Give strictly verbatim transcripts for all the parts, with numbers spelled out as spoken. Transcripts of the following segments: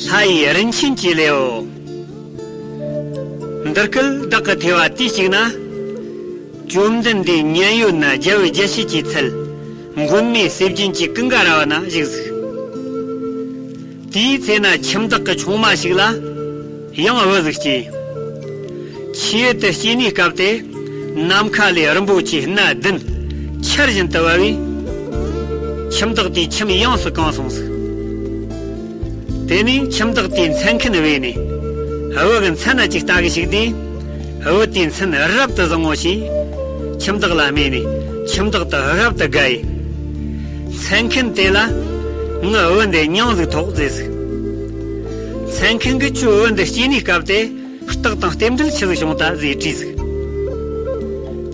ལྷ་ཡི་རིན་ཆེན་གྱི་ལེའུ། འདི་སྐད་བདག་གི་ཐོས་པ་དུས་གཅིག་ན། བཅོམ་ལྡན་འདས་མཉན་ཡོད་ན་རྒྱལ་བུ་རྒྱལ་བྱེད་ཀྱི་ཚལ། མགོན་མེད་ཟས་སྦྱིན་གྱི་ཀུན་དགའ་ར་བ་ན་བཞུགས་ཟིག། དེའི་ཚེ་ན་ཁྱིམ་བདག་གི་ཆུང་མ་ཞིག་ལ་ཡང་བུ་ཟིག་སྐྱེས། ཆེས་ཡོད་དུ་སྐྱེས་ནས་སྐབས་དེ་ནམ་མཁའ་ལས་རིན་པོ་ཆེ་སྣ་བདུན་ཆར་བཞིན་དུ་བབས་པས། ཁྱིམ་བདག་དེའི་ཁྱིམ་ཡོངས་སུ་གང་སོང་ཟིག། དེ་ནས་ཁྱིམ་བདག་དེས་མཚན་མཁན་བོས་ནས། བུ་གི་མཚན་ཅིག་བལྟ་གི་ཞིག་དུས། བུ་དེའི་མཚན་རབ་ཏུ་བཟང་ངོ་ཞེས། ཁྱིམ་བདག་ལ་སྨྲས་ནས་ཁྱིམ་བདག་དེ་རབ་ཏུ་དགའ་ཡིས། མཚན་མཁན་དེ་ལ། ངའི་བུ་འདི་མྱིང་ཟིག་ཐོགས་ཟེར་ཟིག། མཚན་མཁན་གྱིས་ཁྱོའི་བུ་འདི་སྐྱེས་ནས་སྐབས་དེ། རྟགས་དང་རྟེན་འབྲེལ་ཆི་ཟིག་བྱུང་ད་ཟེར་དྲིས་ཟིག།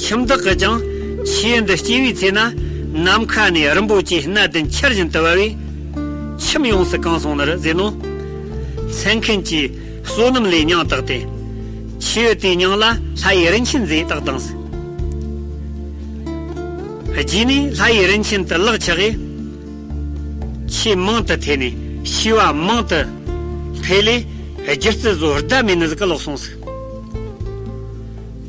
ཁྱིམ་བདག་གིས་ཀྱང་ཆེས་ཡོད་དུ་སྐྱེས་པའི་ཚེ་ན་ནམ་མཁའ་ནས་རིན་པོ་ཆེ་སྣ་བདུན་ཆར་བཞིན་དུ་བབས་པས། ཁྱིམ་ཡོངས་སུ་གང་སོང་ནི་རེད་ཟེར་ནོ། མཚན་མཁན་གྱིས་བསོད་ནམས་ལས་མྱིང་བཏགས་ཏེ། ཆེས་ཡོད་དེའི་མྱིང་ལ་ལྷ་ཡི་རིན་ཆེན་ཟེར་བཏགས་བཏང་ཟིག། རྗེས་ནས་ལྷ་ཡི་རིན་ཆེན་དེ་ལག་ཆགས་ཡས། ཆེས་མང་དུ་ཐོན་ནས་ཤེས་པ་མང་དུ་འཕེལ་ལས། སྒྱུ་རྩལ་བཟོ་ཟླ་མེད་ནི་ཟིག་གི་ལོག་སོང་ཟིག།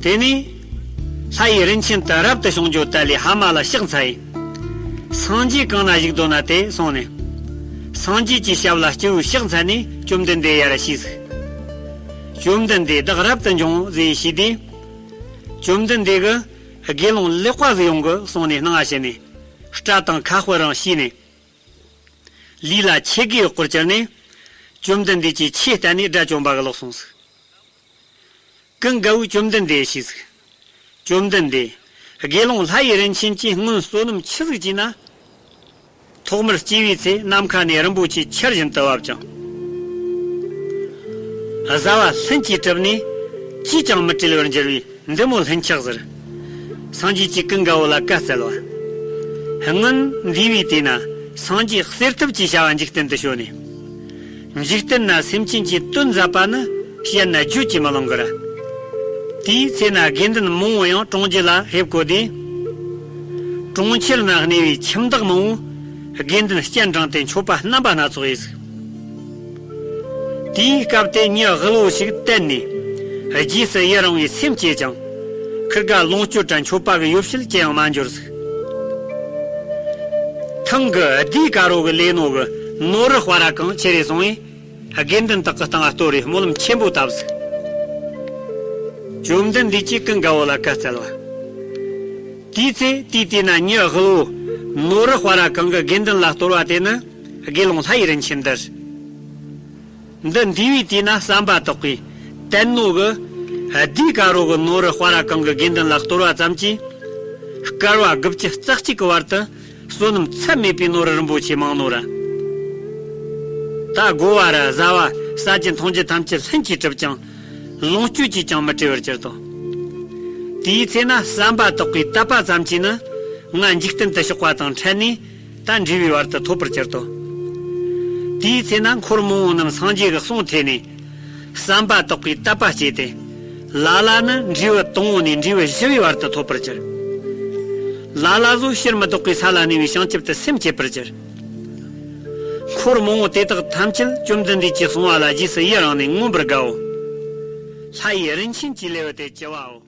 དེ་ནས་ལྷ་ཡི་རིན་ཆེན་དེ་རབ་ཏུ་བྱུང་རྒྱུ་དེ་ལས་ཕ་མ་ལ་ཕྱག་འཚལ་ཡས། སངས་རྒྱས་གང་ན་བཞུགས་འདུག་ན་དེ་སོང་ནས། སངས་རྒྱས་ཀྱི་ཞབས་ལ་སྤྱི་བོས་ཕྱག་འཚལ་ནས་བཅོམ་ལྡན་འདས་ཡར་ཞུས་ཟིག། བཅོམ་ལྡན་འདས་བདག་རབ་ཏུ་འབྱུང་ཟེར་ཞུས་དུས། བཅོམ་ལྡན་འདས་ཀྱིས་དགེ་སློང་ལེགས་པ་ཟིག་ཡོང་གི་གསུངས་ནས་སྣང་བ་བྱས་ནས། སྐྲ་དང་ཁ་དཔེ་རང་བྱས་ནས། ལུས་ལ་ཆས་གོས་ཡོད་སྐོར་གྱུར་ནས། བཅོམ་ལྡན་འདས་ཀྱི་ཆས་བསྟན་ནས་དགྲ་བཅོམ་པ་གི་ལོག་སོང་ཟིག། ཀུན་དགའ་བོས་བཅོམ་ལྡན་འདས་ཞུས་ཟིག། བཅོམ་ལྡན་འདས། དགེ་སློང་ལྷ་ཡི་རིན་ཆེན་གྱིས་སྔོན་བསོད་ནམས་ཆི་ཟིག་བགྱིས་ན། ཐོག་མར་སྐྱེས་པའི་ཚེ་ནམ་མཁའ་ནས་རིན་པོ་ཆེ་ཆར་བཞིན་དུ་བབས་ཀྱང་། བཟའ་བ་ལྷུན་གྱིས་གྲུབ་ནས་ཅིས་ཀྱང་མི་བྲེལ་བར་འགྱུར་བའི་འདི་མོ་ལྷུན་ཆགས་ཟེར། སངས་རྒྱས་ཀྱིས་ཀུན་དགའ་བོ་ལ་བཀའ་སྩལ་བ། སྔོན་འདས་པའི་དུས་ན་སངས་རྒྱས་གསེར་ཐུབ་ཅེས་བྱ་བ་འཇིག་རྟེན་དུ་བྱོན་ནས། འཇིག་རྟེན་ན་སེམས་ཅན་གྱི་དོན་མཛད་པ་ནི་བཤད་ན་བརྗོད་ཀྱིས་མི་ལང་གི་ར། དེའི་ཚེ་ན་དགེ་འདུན་མང་བོ་ཡང་གྲོང་ཁྱེར་ལ་ཕེབས་གོ་དུས། གྲོང་ཁྱེར་ན་གནས་པའི་ཁྱིམ་བདག་མང་བོས་དགེ་འདུན་སྤྱན་དྲངས་ཏེ་མཆོད་པ་རྣམ་པ་སྣ་ཚོགས་ཡས་ཟིག། དེའི་སྐབས་དེ་མྱི་དབུལ་བོ་ཞིག་བསྟེན་ནས། རྗེས་སུ་ཡི་རང་བའི་སེམས་སྐྱེས་ཀྱང་། ཁིར་ག་ལོངས་སྤྱོད་དྲ་མཆོད་པ་གི་ཡོ་བྱད་ཅི་ཡང་མ་འབྱོར་ཟིག། ཐང་གི་ལྡེའུ་དཀར་པོ་གིས་ལས་ནོ་གི་ནོར་བུ་སྤར་ར་གང་ཁྱེར་རེ་སོང་བས། དགེ་འདུན་དག་གི་སྟེང་ང་གཏོར་རེ་སྨོན་ལམ་ཆེན་པོ་བཏབ་ཟིག། བཅོམ་ལྡན་འདས་ཀྱིས་ཀུན་དགའ་བོ་ལ་བཀའ་སྩལ་བ། དེའི་ཚེ་དེའི་དུས་ན་མྱི་དབུལ་བོ་ནོར་བུ་སྤར་ར་གང་གིས་དགེ་འདུན་ལ་གཏོར་བ་དེ་ནི་དགེ་སློང་ལྷ་ཡི་རིན་ཆེན་འདི་རེད། འདི་འདས་པའི་དུས་ན་ཟམ་པ་དག་གིས་བསྟེན་ནོ་གི་ལྡེའུ་དཀར་པོ་གིས་ནོར་བུ་སྤར་ར་གང་གིས་དགེ་འདུན་ལ་གཏོར་བ་ཙམ་གྱིས། བསྐལ་པ་དགུ་བཅུ་རྩ་གཅིག་གི་བར་དུ་བསོད་ནམས་ཚད་མེད་པའི་ནོར་བུ་རིན་པོ་ཆེ་མང་ནོ་ར། ད་བགོ་བ་ར་བཟའ་བ་ཟ་རྒྱུ་འཐུང་རྒྱུ་ཐམས་ཅད་ལྷུན་གྱིས་གྲུབ་ཀྱང་། ལོངས་སྤྱོད་ཀྱིས་ཀྱང་མི་བྲེལ་བར་གྱུར་ཏོ། དེའི་ཚེ་ན་ཟམ་པ་དག་གིས་དད་པ་ཙམ་གྱིས་ནི་ང་འཇིག་རྟེན་དུ་གཤེགས་པ་དང་འཕྲད་ནས་ད་འབྲས་བུའི་བར་དུ་ཐོབ་པར་གྱུར་ཏོ། དེའི་ཚེ་ན་འཁོར་མང་པོ་རྣམས་སངས་རྒྱས་ཀྱི་གསུང་ཐོས་ནས་ཟམ་པ་དག་གིས་དད་པ་སྐྱེས་ཏེ། ལ་ལ་ནི་འབྲས་བུ་དང་པོ་ནས་འབྲས་བུ་བཞི་པའི་བར་དུ་ཐོབ་པར་གྱུར། ལ་ལ་ཟོ་ཕྱིར་མི་ལྡོག་པའི་ས་ལ་གནས་པའི་བྱང་ཆུབ་ཏུ་སེམས་བསྐྱེད་པར་གྱུར། འཁོར་མང་པོ་དེ་དག་ཐམས་ཅད་བཅོམ་ལྡན་འདས་ཀྱིས་གསུངས་པ་ལ་རྗེས་སུ་ཡི་རང་ནས་མངོན་པར་དགའ་འོ། ལྷ་ཡི་རིན་ཆེན་གྱི་ལེའུ་སྟེ་བཅུ་པའོ།